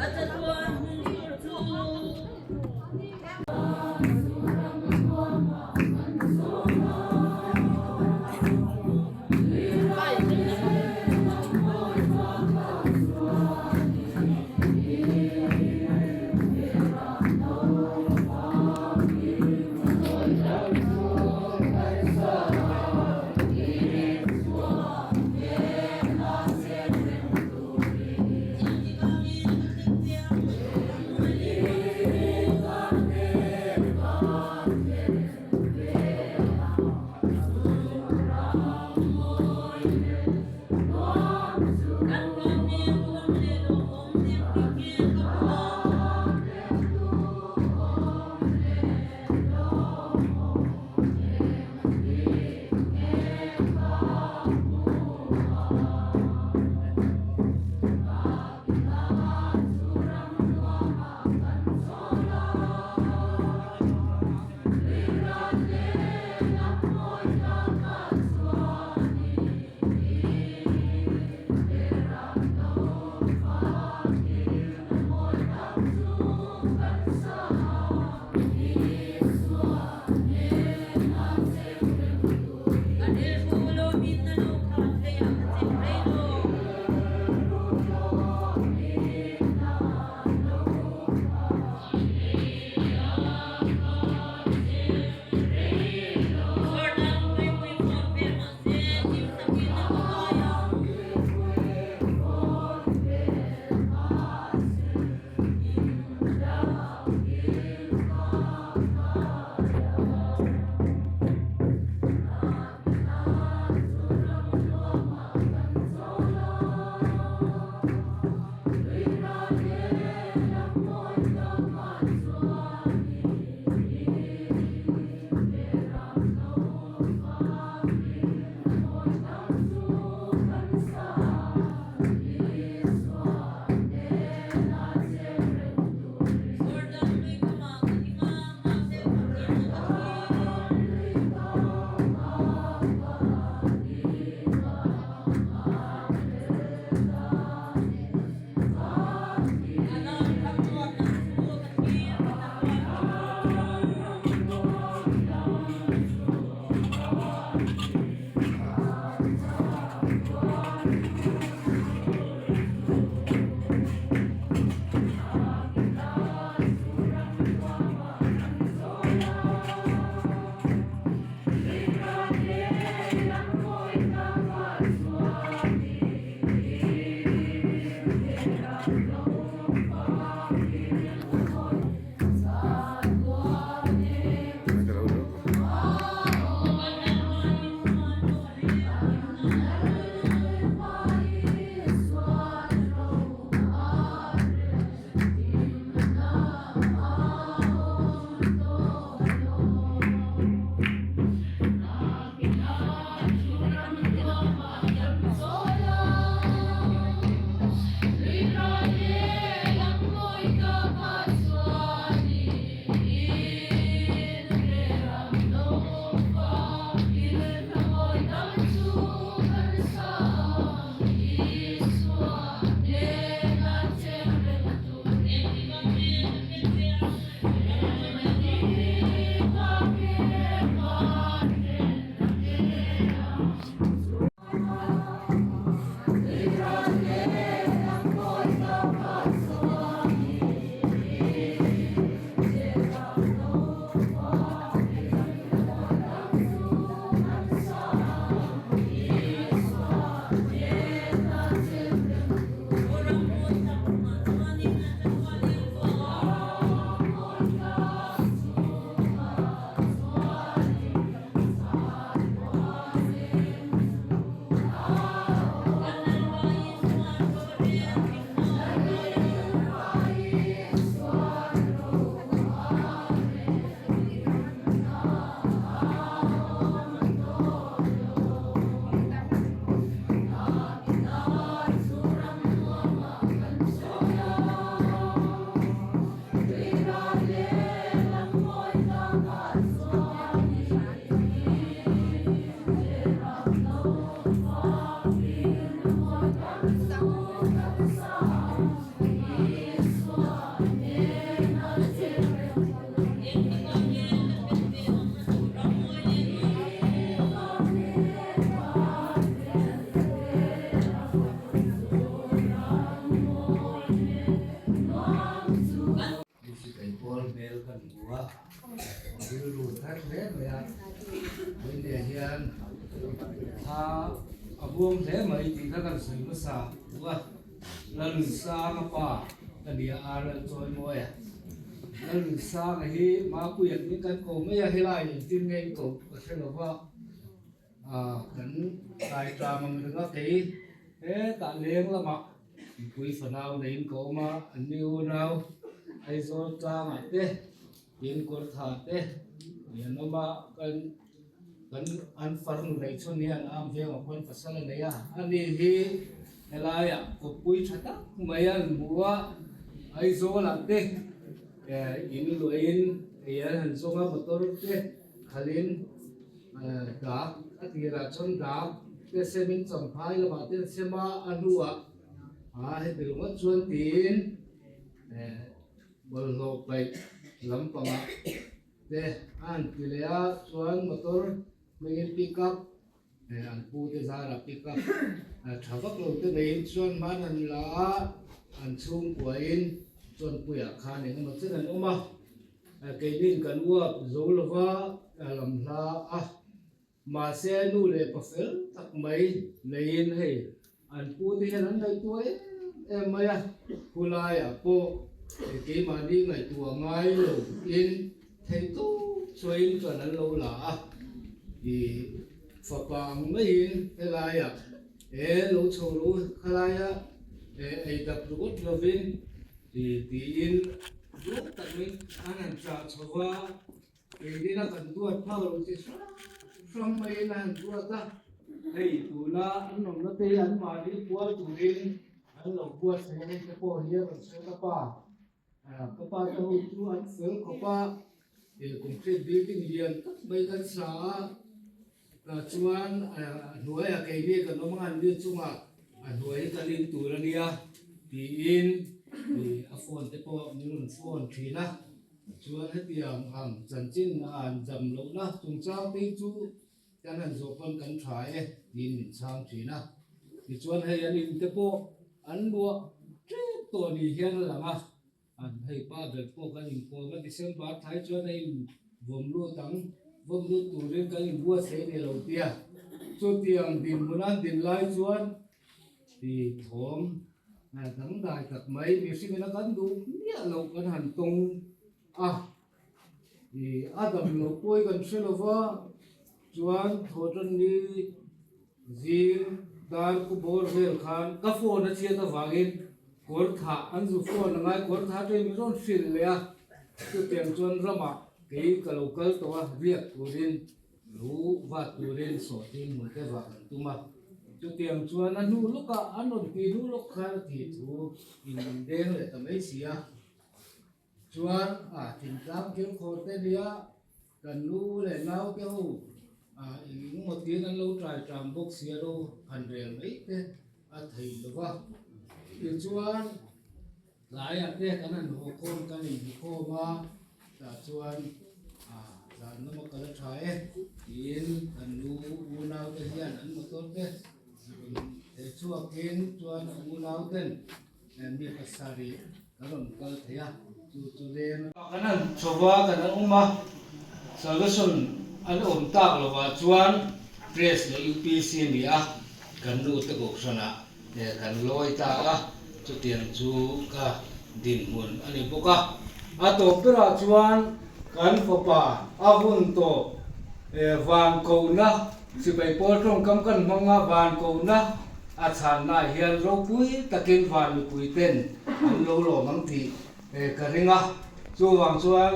A chatuan hmun tur chu. Vawinia hian thla a buang hle mai tih kha kan sawi hmasa duh a, Lalnunsanga pa ka nia a Lalchawimawi a. Lalnunsanga hi Mapuia tiin kan ko mai a, helai engtin nge in ko ka hre lo va, kan kai tlang ang ringa kei hetah leng lamah mipui fanau neiin ka awm a, an ni unau Aizawl tlangah te tin kawr tha te an awm a, kan kan an farnu neih chhun hian am vengah khuan pasal a nei a, ani hi helaiah kawppui tha tak mai an hmu a, Aizawlah te in luahin ei an han zawng a motor te khalhin dak a tirah chuan dak te semin champhai lamah te an sem a, a hnuah a heti ringawt chuan tiin bawlhhlawh paih lampangah te a han ti leh a chuan motor hmangin pick up an pu te zarah pick up tha vak lo te neiin chuan hman an la a an chhungkuain chuan puiah khan engemaw chen an awm a. Keinin kan uap zo lova lam hla a, mahse nu leh pa fel tak mai neiin hei an pu te hian an ngaihtuah em em mai a, khulaiah pawh keimahni ngaihtuah ngai lo in theih tawp chuain chuan an lo la a, ih fapa ang maiin helaiah e lo chho ru khalaia ei dap ringawt lovin tiin Duat tak mai an han chah chho va, keinin a kan duat phak lo chi hrang hrang maiin a han duat a, hei tuna an awmna te hi anmahni pual turin an lo buatsaih a, hei te pawh hi a rawn sawi ka pa, ka pa te ho chu an fel khawp a, concrete building lian tak mai kan sa a, tah chuan a hnuaiah keini kan awm ang an ni chungah a hnuai hi kan in tur a nia tiin ih a phone te pawh min rawn phone thin a chuan hetiang ang chanchin a an dam lohna chungchang te hi chu kan han zawh pawn kan tha e tiin min chhang thin a tichuan hei an in te pawh an luah tep tawh ni hian a lang a. An hei pa ber pawh kan inkawm a, December thlai chuan a in vawm lut ang, vawm lut turin kan inbuatsaih a ni lo tia. Chutiang dinhmun an din lai chuan ti thawm dangdai tak mai mihringin a kan duh miah loh kan han tawng a, i a dam loh pawi kan hre lo va, chuan thawhtanni Zing dar ku bawr vel khan ka phone a chhiat avangin kawr thah an zu phone a ngai kawr thah atangin min rawn hrilh leh a, chutiang chuan ramah kei ka lo kal tawh a, riak turin lo vat turin sawhtin hmun te vah kan tum a, chutiang chuan a hnu lawkah an rawn tih hnu lawk khan a tih thu in min deng leh ta mai si a, chuan a thingtlang thilkhawr te nia Kan nu leh naute ho eng engemaw tiin an lo trai tang bawk sia ro han rel mai te a thei lo va. Tichuan tlaiah te kan han haw khawm kan inhmu khawm a, tah chuan zan lama kal a tha e tiin kan nu unaute hian an motor te rawn chhuakin chuan a unauten Mi pasarih kan rawn kal thei a, chu chu leng a. Kan han chho va, kan han awm a, Salvation an awm tak lovah chuan Press leh UPC a ni a, kan nu te kohhranah kan lawi ta a, chutiang chu ka dinhmun a ni bawk a. A tawp berah chuan kan fapa a hun tawp van kohna Sipai pawl tawngkam kan hmang a, van kohna a chhannaah hian ropui takin van mipui ten an lo lawm ang tih ka ring a. Chuvang chuan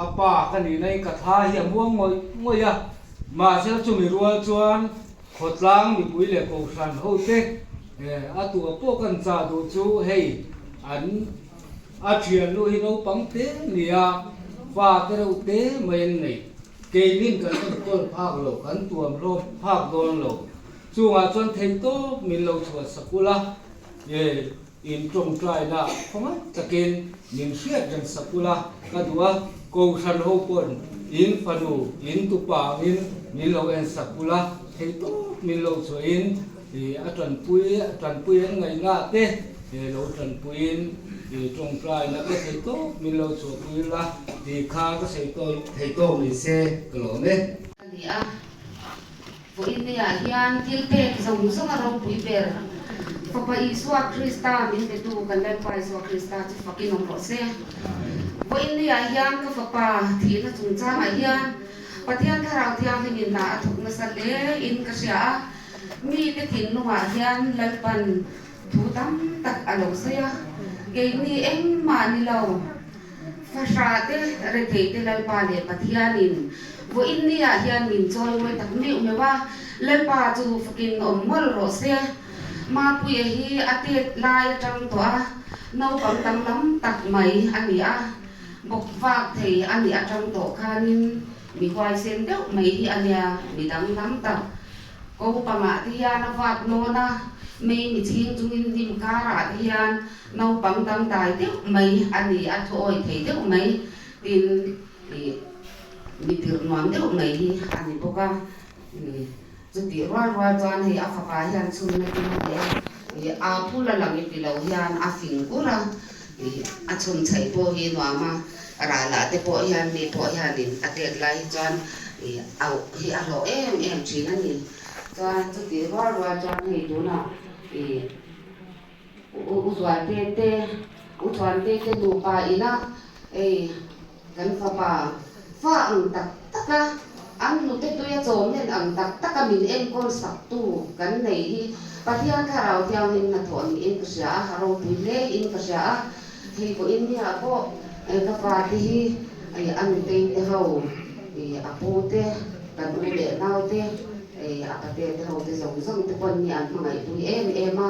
a pa ka nih nai ka tha hi a muang ngawih ngawih a, mahse chumi rual chuan khawtlang mipui leh kohhran hote a tua pawh kan chah duh chu hei an a thiannu hi naupang te nia fa te reuh te mai an nei. Keinin kan enkawl phak lo, kan tuam hlawm phak dawn lo. Chungah chuan thei tawp min lo chhuah sak ula, e, in tawngtaina khawngaih takin min hriat reng sak ula ka duh a, Kohhran ho pawn in fanu, in tupa angin min lo en sak ula, thei tawp min lo chhuahin, e, a tanpui, a tanpui an ngaihna te. Lo tanpuiin i tawngtaina ka thei tawp min lo chhuahpui la tih kha ka sawi tawk thei tawk ni se ka lawm e. A ni a, vawiinniah hian thil pek zawng zawng a ropui ber. Fapa Isua Krista min petu kan Lalpa Isua Krista chu fakin awm rawh se. Vawiinniah hian ka fapa thihna chungchangah hian Pathian Thlarau Thianghlimin hna a thawk nasa hle in ka hria a, mite thinlungah hian Lalpan Thu tam tak a lo sawi a, keini engmah ni lo, fahrah te, rethei te Lalpa leh Pathianin vawiin niah hian min chawi mawi tak meuh meuh a, Lalpa chu fakin awm mawlh rawh se. Mapuia hi a tet lai atang tawh a, naupang tam lam tak mai a ni a, bawk vak thei a nih atang tawh khanin mi huaisen deuh mai hi a nia, mi danglam tak. Ko pangah te hian a vak nawn a, mei mi chhing chungin hnim karah te hian naupang dangdai deuh mai a ni, a thuawi thei deuh mai, tin ih mi tirh nuam deuh mai hi a ni bawk a. Chutih rual rual chuan hei a fapa hian chhunna kim a nei a, ih a phul a lang i ti lo hian a fing kur a, ih a chhun chhaih pawh hi nuam a, Rala te pawh hian mi pawh hianin a tet lai hi chuan ih auh hi a hlawh em em thin a ni. Chuan chutih rual rual chuan hei tunah ih U Zualte te, U Thuante te nupa ina hei kan fapa fa ang tak tak a, an hnute tuia chawm nen ang tak tak a min enkawl sak tu kan nei hi Pathian Thlarau Thianghlim hnathawh niin ka hria a, a ropui hle in ka hria a. Hei pawhin nia pawh ka pa te hi a nutei te ho, a pu te, kan u leh nau te, a pate te ho te zawng zawng te pawn hi an hmangaihpui em em a.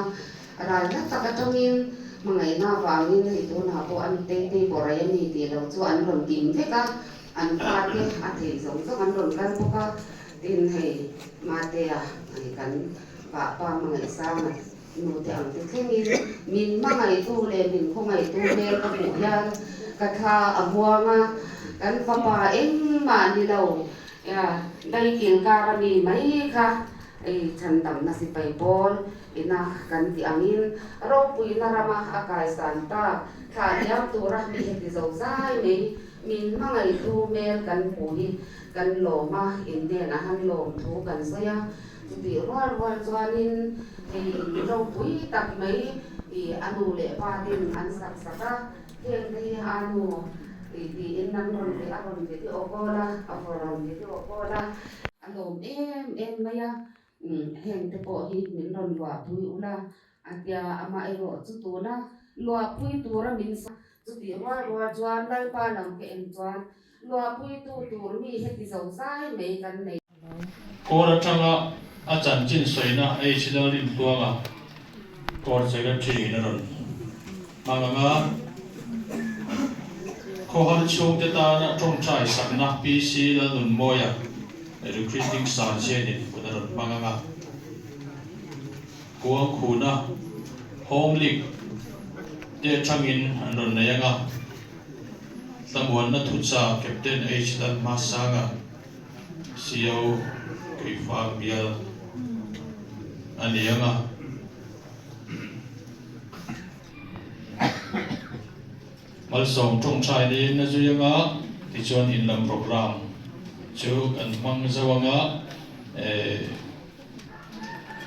Ral hla tak atangin hmangaihna avangin hei tunah pawh a nutei te bawrei a ni tih lo chu an rawn kim vek a, an pa te a theih zawng zawng an rawn kal bawk a. Tin hei Matea kan vahpa hmangaihsanga Nu te ang te thlengin min hmangaihtu leh min khawngaihtu hmel ka hmuh hian ka thla a muang a, kan fapa engmah ni lo daikil kar a mi mai kha ei chhandamna sipai pawl ina kan tih angin ropuina rama a kaisan tak thlah diam tura mi heti zo zai mai min hmangaihtu hmel kan hmuh hi kan lawm a, inhnenah han lawm thu kan sawi a. Chutih rual rual chuanin hei in ropui tak mai ih a nu leh pa ten an sak sak a, heng te hi a nu ih tiin an rawn ve a rawn video call a, a rawn video call a, a lawm em em mai a, heng te pawh hi min rawn luahpui ula a tia, amaherawh chu tuna luahpui tura min sak chutih rual rual chuan Lalpa lam ka en chuan luahpuitu tur mi heti zo zai mai kan nei. Kawr atanga a chanchin sawina H Lalrintluanga Court Secretary in a rawn hmang ang a, khawhar chhungte tana tawngtai sakna PC Lalnunmawia Recruiting Sergeant in hun a rawn hmang ang a, Kuangkhuna Home League te atangin an rawn nei ang a, Tlamuanna Thucha Captain H Lalhmasanga. Sio Keifang bial a ni ang a. Malsawm tawngtai niin a zui ang a, tichuan inlam program chu kan hmang zo ang a,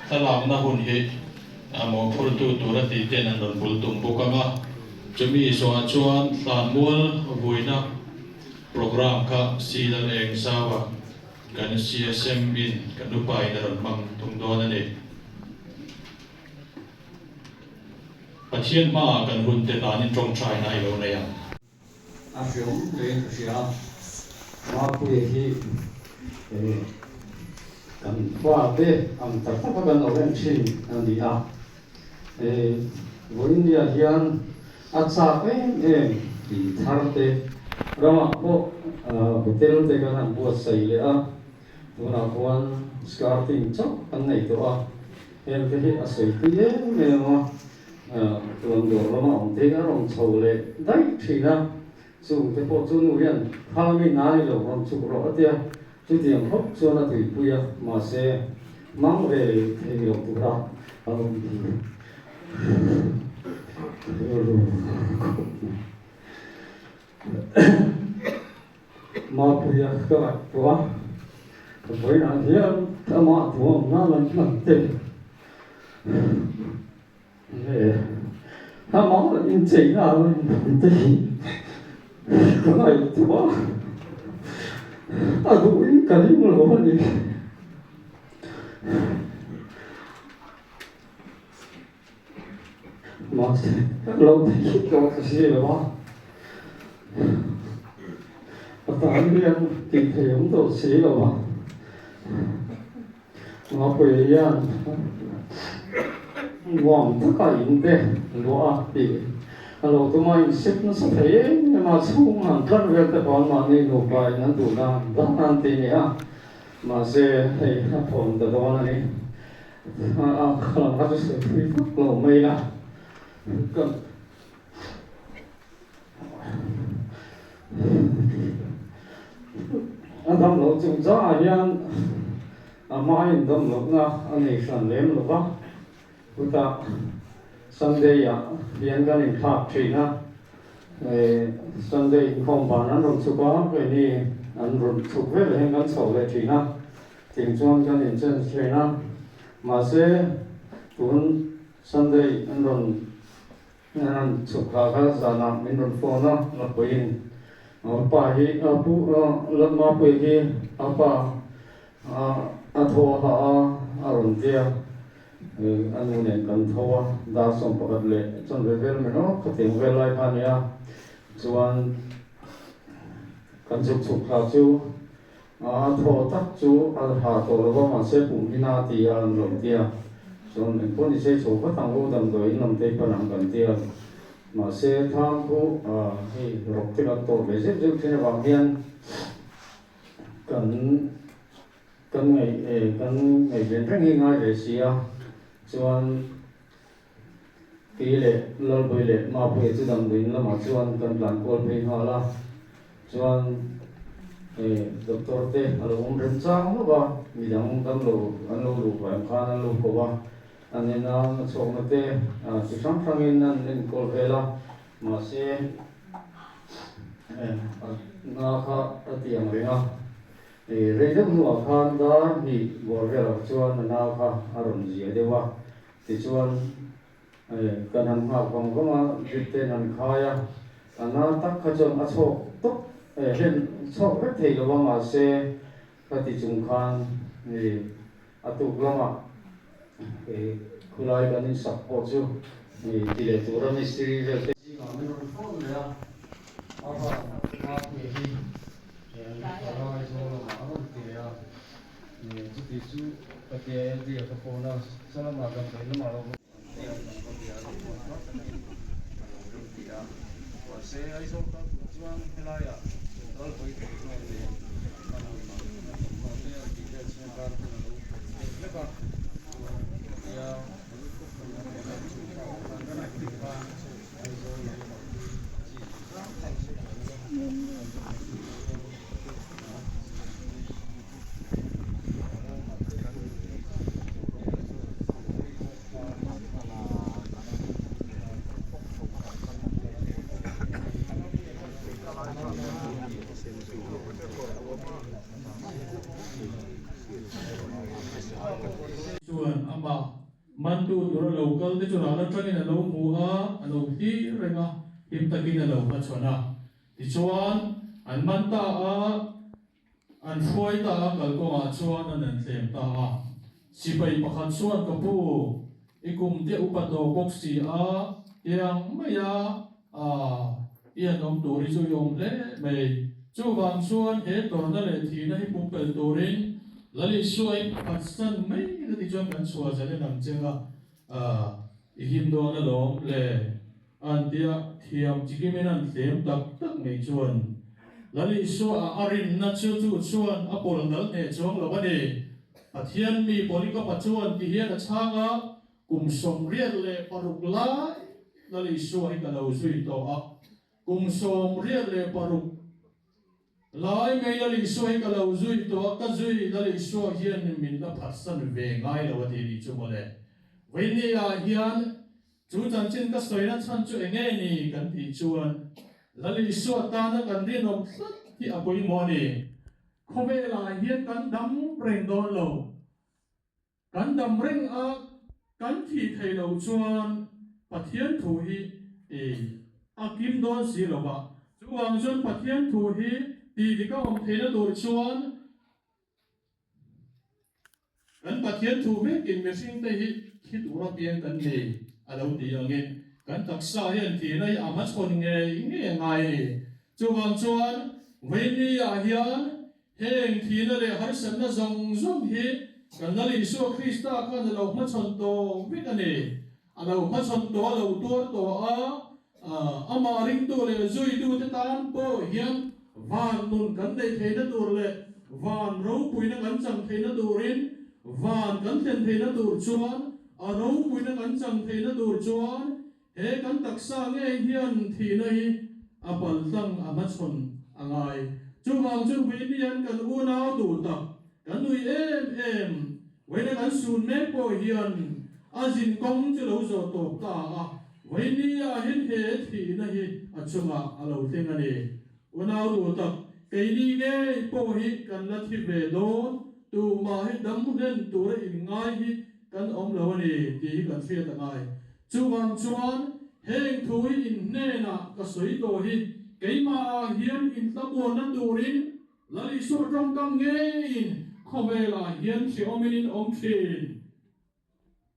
thlalakna hun hi a mawhphurtu tura tih ten an rawn bul tum bawk ang a, chumi zawhah chuan Hlanmual vuina Programme kha Silal eng zau a kan CSM in kan upa in a rawn hmang tum dawn a ni. Pathian hmaah kan hun te danin tawngtaina i lo nei ang. A hreawm hlein ka hria a, Mapuia hi kan fate ang tak taka kan lo en thin a ni a. Vawinia hian a chak em em tih thar te ramah pawh hotel te kan han buatsaih leh a, tunah khuan skirting chauh kan nei tawh a, heng te hi a sawi tui em em a, tuan dawr lama awm te hi a rawn chho leh daih thin a, chung te pawh chu nu hian khalami nani lo rawn chuk rawh a tia, Chutiang khawp chuan a tuipui a, mahse mang ve thei lo tura a awm hi. Mapuia ka ngaihtuah a, ka vawiinah hian amah tuam nan an hman te leh amah inchei nan an hman te hi ka ngaihtuah a, a duhin ka ring lo a ni. Mahse, lo thei tawh ta si lo a, a tan hian tih thei awm tawh si lo a, Mapuia hian nuam taka in te luah a tih a lo tum a, insep nasa thei em em a, chhung han tlat vel te pawh an mahni nupa in an duh dan dan an ti ni a, mahse hei a thawn ta dawn a ni. A khalam kha chu sawi thui vak lo mai la, ka a dam loh chung changah hian a hmain dam lohna a nei hran lem lo va, chutah Sunday ah hian kan inthlak thin a, Sunday inkhawm van an rawn chhuk a, keini an rawn chhuk vel hian kan chhoh leh thin a. Ting chuan kan in change thin a, mahse tun Sunday an rawn an rawn chhuk thla kha zanah min rawn phone a, Lapuiin a pa hi a pu Lalmapui hi a pa a tho a hah a a rawn tia, a nu nen kan tho a, dar 11 leh chanve vel mai nawk khatiang vel lai kha a nia, chuan kan chhuk chhuk thla chu A thaw tak chu a ha tawh lo va, mahse pum hi na ti a an lo ti a. Chuan engpawh ni se chho vat ang u, damdawi in lam te hi pan ang kan ti a. Mahse thang khu hei rawk te kan tawh ve zeuh zeuh thin avang hian kan kan ngaih kan ngaihven reng hi ngai ve si a. Chuan Kei leh Lalbawi leh Mapuia chu damdawiin lamah chuan kan tlan kual phei nghal a, chuan doctor te a lo awm rem chang hlauh a, midang damlo an lo luh vang khan an lo ko a, an en a, a chhawkna te chi hrang hrangin an enkawl vel a, mahse a na kha a ti ang reng a, rei deuh hnuah khan dar hnih bawr velah chuan a nau kha a rawn zia deuh a. Tichuan, kan han nghak vang vang a, drip ten an khai a, a na tak kha chuan a chhawk tawp, hlen chhawk vek thei lo a, mahse ka ti chung khan a tuk lamah khulai kan insak pawh chu ti leh tura mistiri vel te zingah min rawn phone leh a, a van Mapui hi Aizawl lamah a rawn ti leh a. Chuti chu ka tia LD a ka phone a, salamah damdawi lamah lo an tia an va bia a nih chuan hma takin a lo rem ti a. Mahse Aizawl kal tur chuan helaiah kal vawi thei hlawm nen a hmun a thawmhnaw te an tih vel chhung khan hun a lo thei hlek a. Chuan ka tia khan Aizawl lam kalpui chi chungchang Chuan amah mantu tura lo kal te chu ral atangin a lo hmu a, a lo thlir reng a, him takin a lo hmachhawn a. Tichuan, an man ta a. An hruai ta a, kalkawngah chuan an an tlem ta a. Sipai pakhat chuan, Ka pu, i kum te upa tawh bawk si a, tiang maia a i an awm tur hi chu i awm hle mai. Chuvang chuan he tawrhna leh thihna hi pumpelh turin Lal Isua i phatsan mai na ti chuan kan chhuah zel en ang cheng a, i him dawn alawm le. An tia thiam chikimin an tlem tak tak mai chuan Lal Isua a a rinna chu chu chuan a pawl dal hneh chuang lo a ni. Pathian mi Polycarp-a chuan ti hian a chhang a, Kum 86 lai Lal Isua hi ka lo zui tawh a, kum 86 lai mai Lal Isua hi ka lo zui tawh a, ka zui Lal Isua hian min la phatsan ve ngai lo a ti nih chu mawle. Vawiinni ah hian Chu chanchin ka sawina chhan chu eng nge ni kan tih chuan Lal Isua tana kan rinawm tlat hi a pawimawh a ni. Khawvelah hian kan dam reng dawn lo. Kan dam reng a, kan thih theih loh chuan Pathian thu hi a kim dawn si lo va. Chuvang chuan Pathian thu hi tih dik a awm theihna tur chuan Kan Pathian thu vekin mihringte hi thi tura piang kan ni a lo ti angin kan taksa hian thihna hi a hmachhawn ngei ngei a ngai a ni. Chuvang chuan Vaini-ah hian heng thihna leh harsatna zawng zawng hi kan Lal Isua Krista khan a lo hmachhawn tawh vek a ni. A lo hmachhawn tawh a lo tuar tawh a, amah ringtu leh zuitute tan pawh hian van nun kan neih theihna tur leh van ropuina kan chang theihna turin van kan thlen theihna tur chuan a ropuina kan chang theihna tur chuan he kan taksa ngei hian thihna hi a paltlang a hmachhawn a ngai. Chuvang chu Vinian kan unau duh tak Kan nui em em, vawiina kan sun mek pawh hian a zin kawng chu lo zawh tawp ta a, vawiini ah hian he thihna hi a chungah a lo thleng a ni. Unau duh tak, keini ngei pawh hi kan la thi ve dawn, tumah hi dam hlen tura inngai hi kan awm lo a ni tih hi kan hriat a ngai. Chuvang chuan heng thu hi in hnenah ka sawi tawh hi keimah ah hian intlamuanna turin Lal Isua tawngkam ngeiin khawvelah hian hrehawmin in awm thin.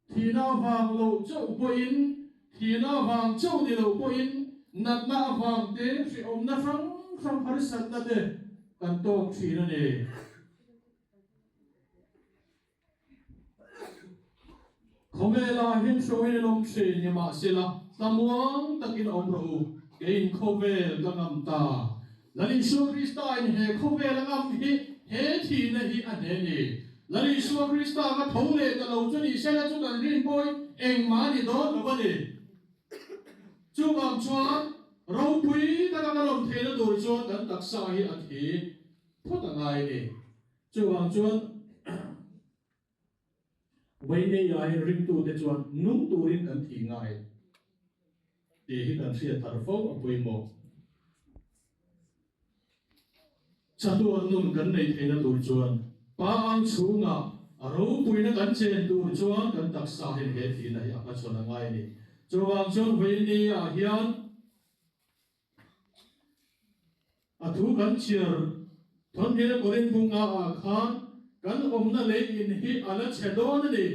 Thihna avang loh chauh pawhin, thihna avang chauh ni lo pawhin natna avang te, hrehawmna hrang hrang harsatna te kan tawk thin a ni. Khawvelah hian hruaiin an awm thin nimahsela tlamuang takin awm rawh u, keiin khawvel ka ngam ta. Lal Isua Kristain he khawvel a ngam hi he thihna hi a hne ni. Lal Isua Krista ka tho leh ta lo chu ni sela chu kan rin pawhin engmah a ni dawn lo a ni. Chuvang chuan ropui taka kan awm theihna tur chuan kan taksa hi a thi phawt a ngai a ni. Chuvang chuan Vaineiah hian ringtute chuan nung turin kan thih ngai tih hi kan hriat thar fo a pawimawh. Chatuan nun kan neih theihna tur chuan Pa ang chhungah a ropuina kan chen tur chuan kan taksa hian he thihna hi a hmachhawn a ngai a ni. Chuvang chuan Vaineiah hian A thu kan chhiar Thawnhmel Korin bunga ah khan kan awmna lei in hi a la chhe dawn a ni.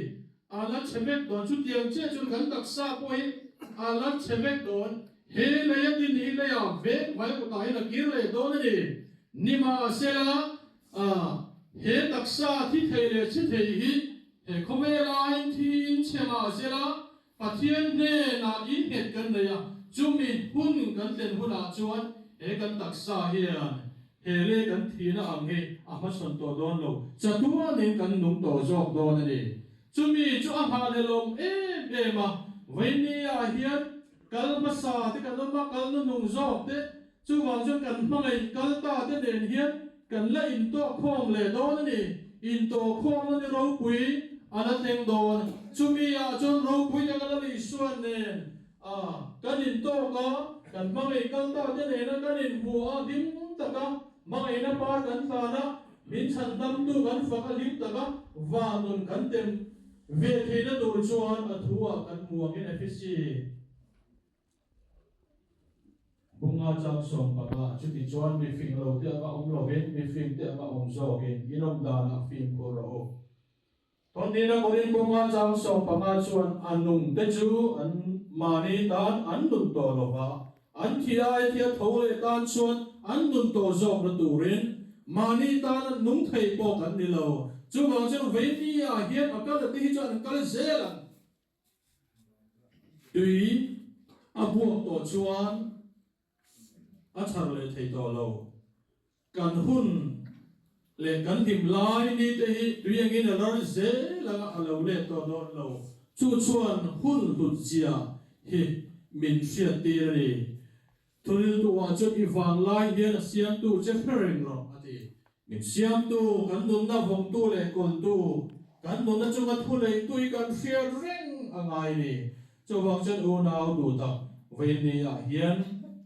A la chhe vek dawn. Chutiang chiah chuan kan taksa pawh hi a la chhe vek dawn. He lei a din hi leiah veng vai kutah hian a kir leh dawn a ni. Nimahsela, he taksa thi thei leh chhe thei hi he khawvelain thiin chhe mahsela Pathian hnenah innghet kan nei a, chumi hun kan tlen hunah chuan he kan taksa hian he lei kan thihna ang hi a hmachhawn tawh dawn lo, chatuanin kan nung tawh zawk dawn a ni. Chumi chu a nghahhlelawm em em a, Vawinia hian kal hmasa te kan awm a, kal nuhnung zawk te, chuvang chuan kan hmangaih kal ta te nen hian kan la intawhkhawm leh dawn a ni. Intawhkhawmna ni ropui a la thleng dawn. Chumi ah chuan ropui tak a la Isuan nen a kan intawk a, kan hmangaih kal ta te nena kan inhmu a, hlim taka hmangaihna par kan tlan a, min chhandamtu kan fak a hlim taka vanun kan tem ve theihna tur chuan a thu ah kan hmu angin Efesi. Bunga chang 15, Chuti chuan mi fing lo te anga awm lovin, mi fing te anga awm zawkin in awm danah fimkhur rawh u. Thawntihna Korin bunga chang 15 chuan a nung te chu an mahni tan an nun tawh lo va, an thi ai thia tho leh tan chuan an nun tawh zawkna turin mahni tan an nung thei pawh kan ni lo. Chuvang chuan veini ah hian a kal a te hi chuan an kal zel ang. Tui a buak tawh chuan a chhar leh thei tawh lo. Kan hun leh kan hlim lai ni te hi tui engin a lar zel anga a lo let tawh dawn lo. Chu chuan hun hlut zia hi min hriat tir a ni. Thuriltuah chuan i vanglai hian a siamtu che hre reng rawh, a ti. Min siamtu, kan nunna vawngtu leh kawltu, kan nunna chunga thu leitu hi kan hriat reng a ngai ni. Chuvang chuan unau duh tak Vaini ah hian.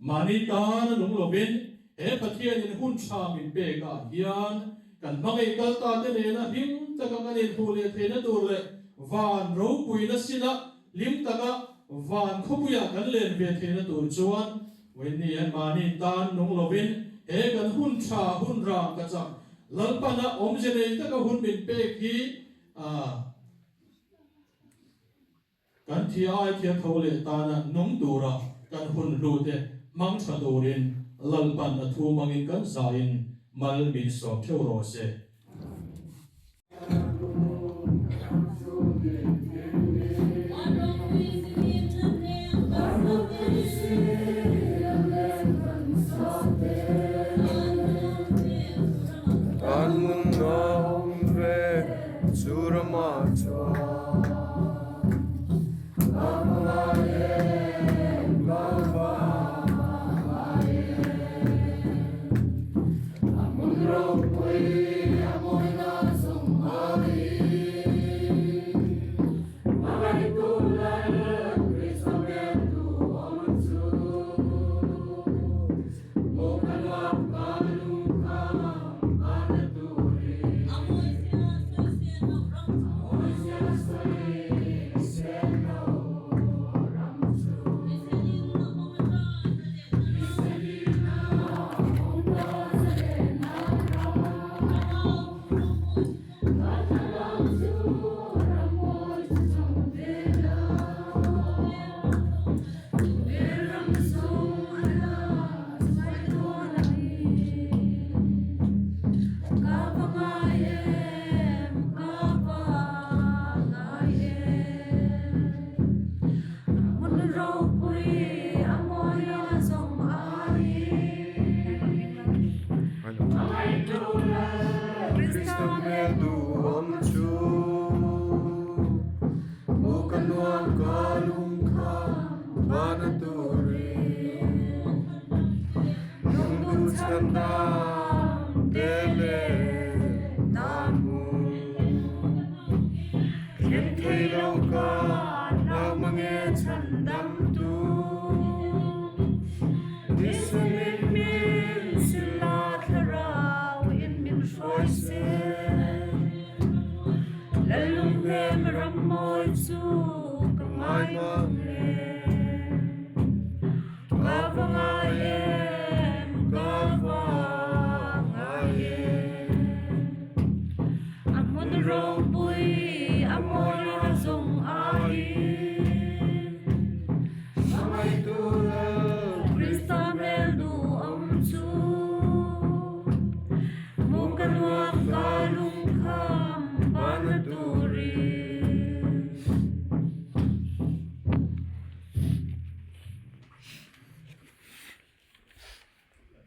Mahni tana nung lovin he Pathianin hun tha min pekah hian kan hmangaih kal ta te nena hlim taka kan inhmuh leh theihna tur leh van ropuina sinah hlim taka van khawpuiah kan len ve theihna tur chuan Wendy hian mahni tan nung lovin he kan hun tha hun rang ka chak Lalpana awmze nei taka hun min pek hi a Kan thi ai thiam tho leh tana nung tura kan hun hlu te hmang tha turin Lalpan a thu hmangin kan zaiin mal min sawm theuh rawh se.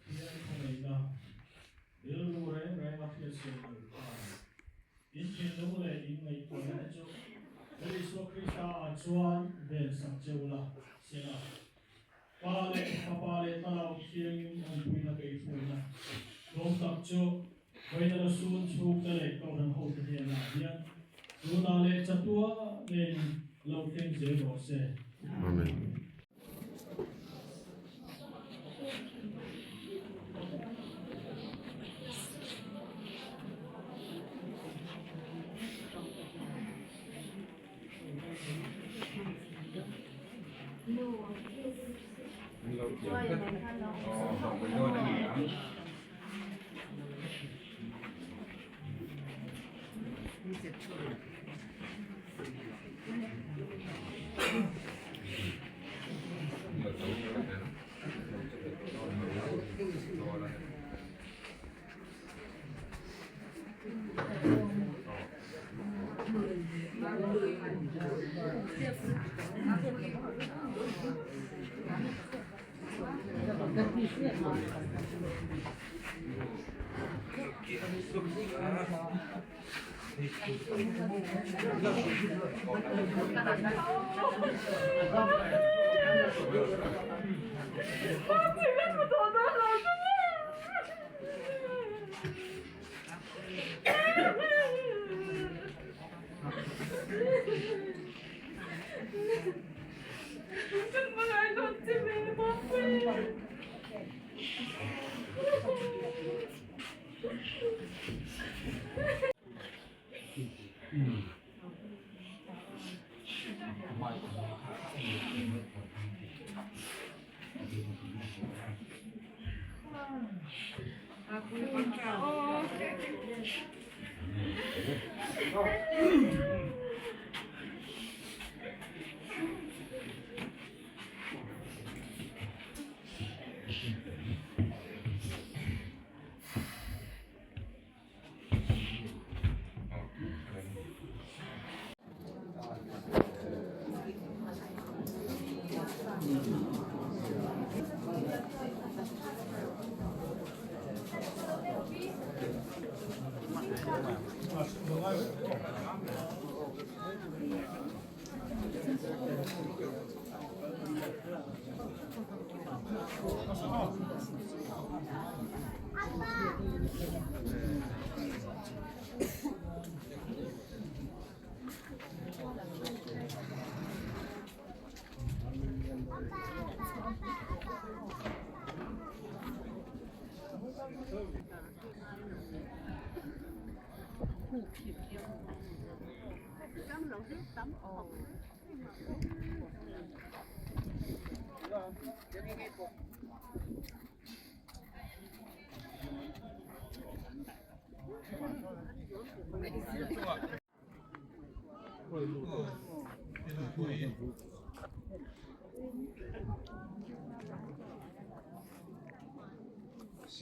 Pathian khawngaihna rilru reng reng a hriatsiam loh khan in thinlung leh in ngaihtuahna te chu Lal Isua Krista ah chuan ven sak che ula sela. Pa leh Fapa leh Thlarau Thiangin awmpuina kaihhruaina tlawm tak chu Vawiina la sun chhungte leh Kohhran hote hnenah hian tunah leh chatua nen lo thleng zel rawh se. Amen.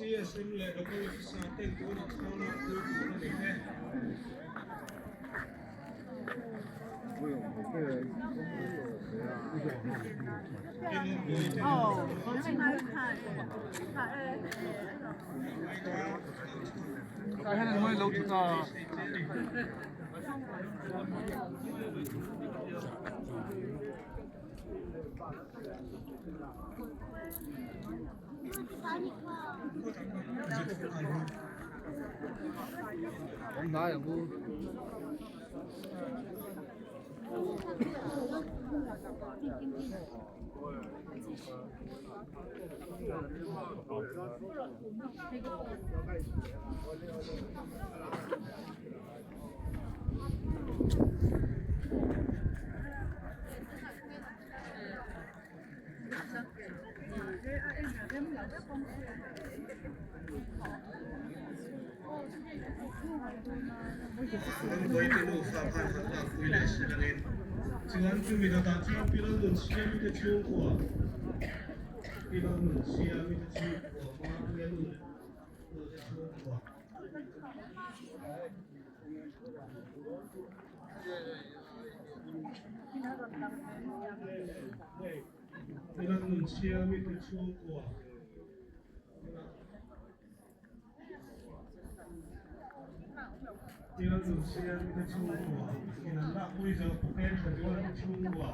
CSM leh Local Officer ten tunah thlalak pui tur a ni e. Rambuai te nufa khan han lakpui leh si langin chuan chumi dawtah chuan Pi Lalnunsiami te chhungkua Pi Lalnunsiami te chhungkua Mapuia nu leh nu te chhungkua Pi Lalnunsiami te chhungkua Pi Lalnunsiami te chhungkua in an lakpui zo Puken Thazuala te chhungkua.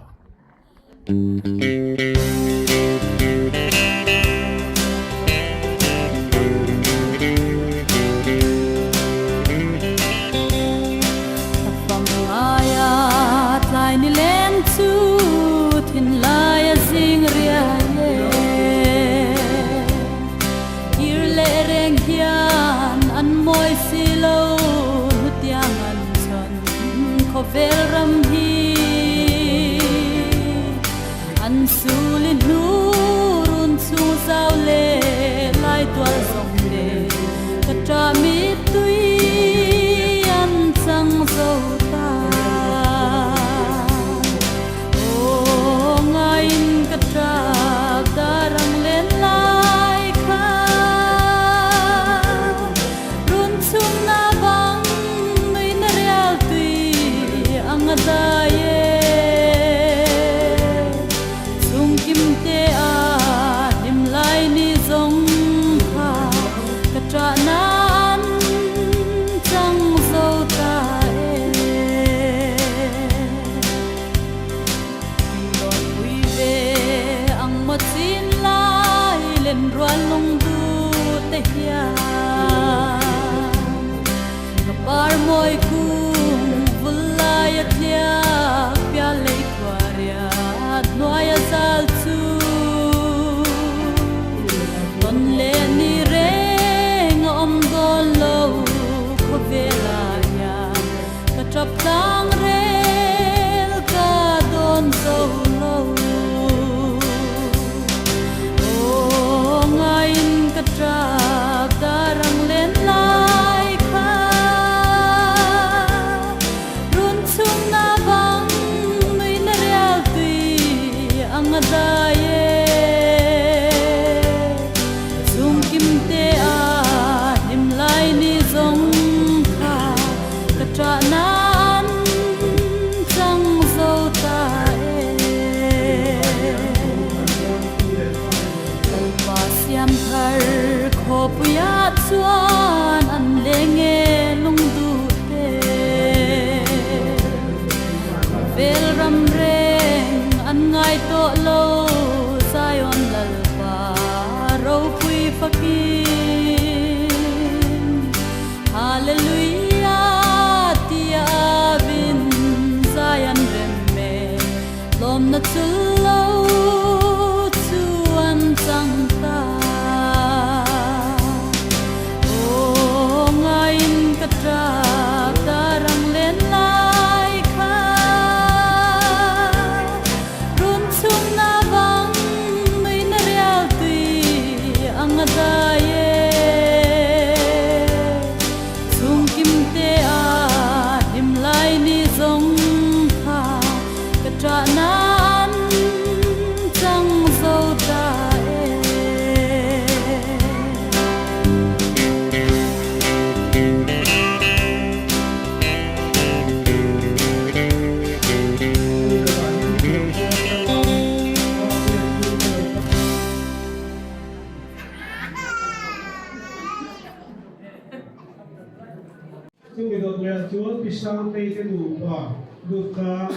Pi Sangtei te nupa Durtlang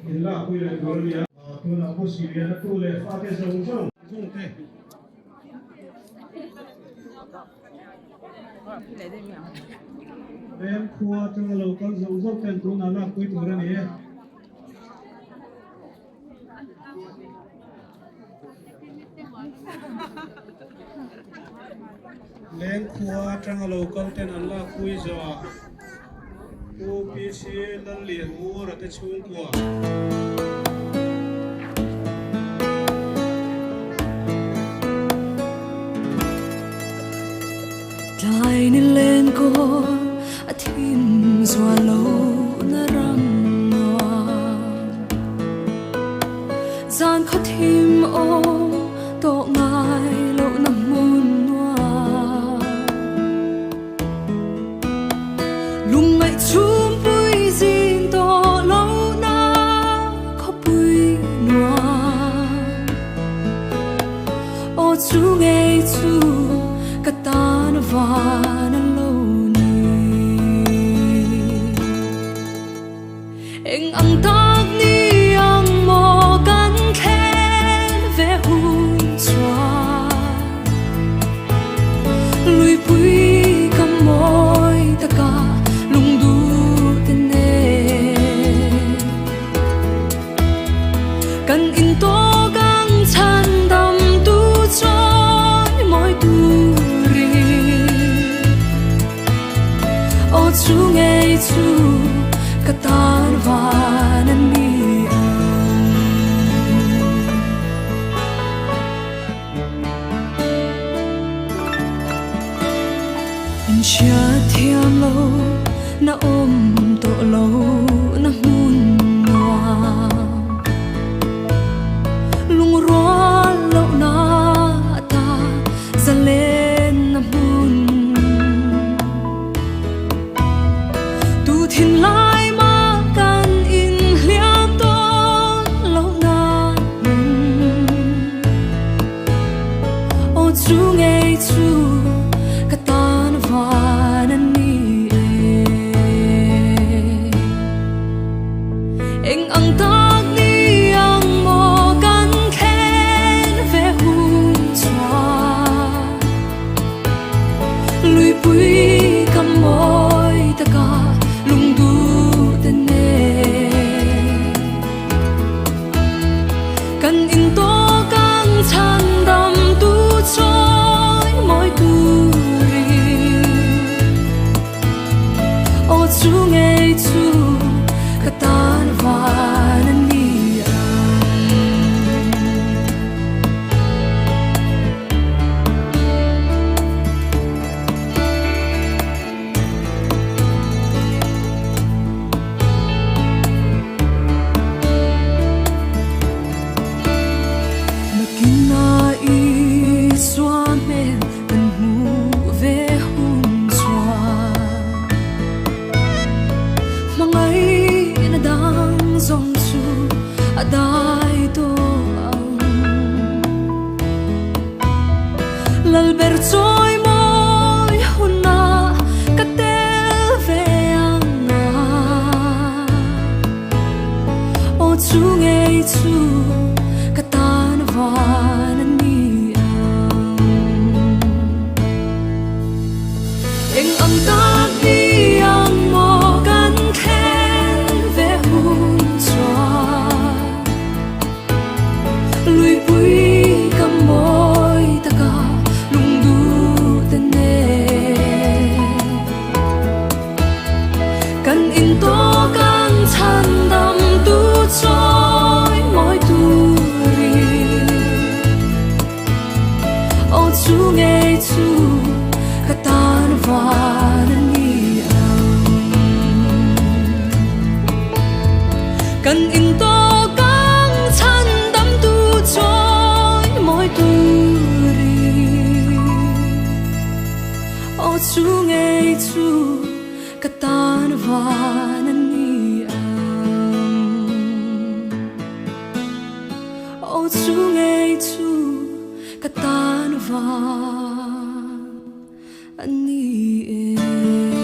in lakpui leh tur a ni a. Tunah Pu Siliana tu leh fate zawng zawng zawng te. Veng khua atanga lo kal zawng zawng ten tunah lakpui tur a ni e. Leng khua atanga lo kal ten an lakpui zawhah Pu PC Lallianngura te chhungkua. Tlai ni len kawl a thim zual lo na ram nuam Zan khaw thim awm tawh ngai lo na hmun nuam Lungngaih chhumpui zin tawh lo na khawpui nuam Aw chu ngei chu ka tan van a lo ni. Eng ang tak ni ang maw kan thlen ve hun chuan Luipui ka mawi taka lungduh te nen Kan in tawk ang chhan dam tu chawi mawi turin Aw chu ngei chu ka tan van a ni ang. In hriat thiam lo na awm tawh lo na hmun nuam Lungrual lohna ata zalen na hmun Tu thinlai mah kan inhliam tawn lohna hmun Aw chu ngei chu ka tan van a ni e. Eng ang tak ni ang maw kan thlen ve hun chuan Luipui ka mawi taka lungduh te nen Kan in tawk ang chhan dam tu chawi mawi turin Aw chu ngei chu ka tan van a ni ang. Nakinah Isua hmel kan hmuh ve hun chuan Hmangaihna dang zawng chu a dai tawh ang. Lalber chawi mawi hunah ka tel ve ang a, aw chu ngei chu ka tan van a ni ang. Eng ang tak ni ang maw kan thlen ve hun chuan. Luipui ka mawi taka lungduh te nen Kan in tawk ang chhan dam tu chawi mawi turin Aw chu ngei chu ka tan van a ni ang. Kan in tawk ang chhan dam tu chawi mawi turin Aw chu ngei chu ka tan van a ni ang. Aw chu ngei chu ka tan van a ni e.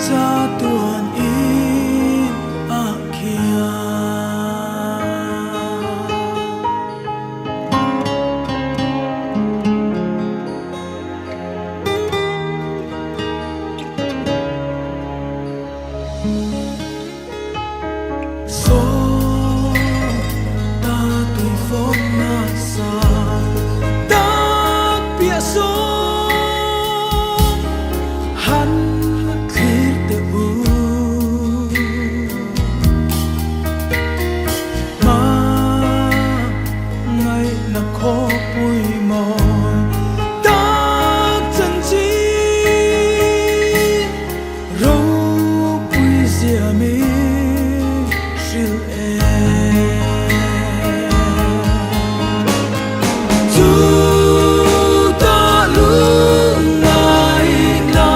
Chatuan in a khian. Saw ta tui fawm nasa tak piah sawm han thlir teh u. Hma ngaihna khawpui mawi tak chanchin ropui zia min hrilh e. Chutah lungngaihna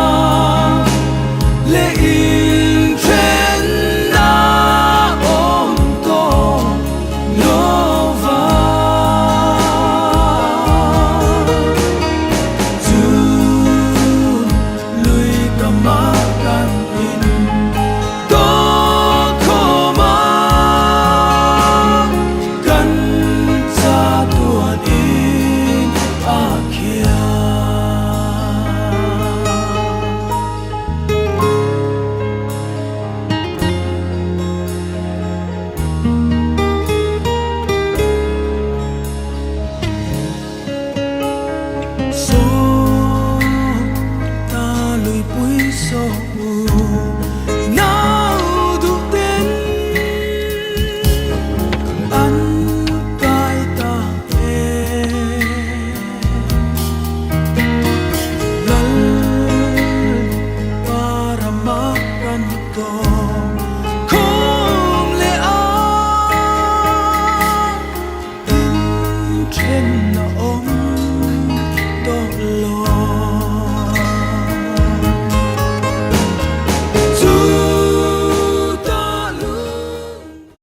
leh inthenna awm tawh lo va. Chu lui ka mah kan in tawh khawm a, kan chatuan in a khian. Saw ta lui pui saw u nau duh ten an kai ta e. Lal parama kan tawh khawm leh a, inthen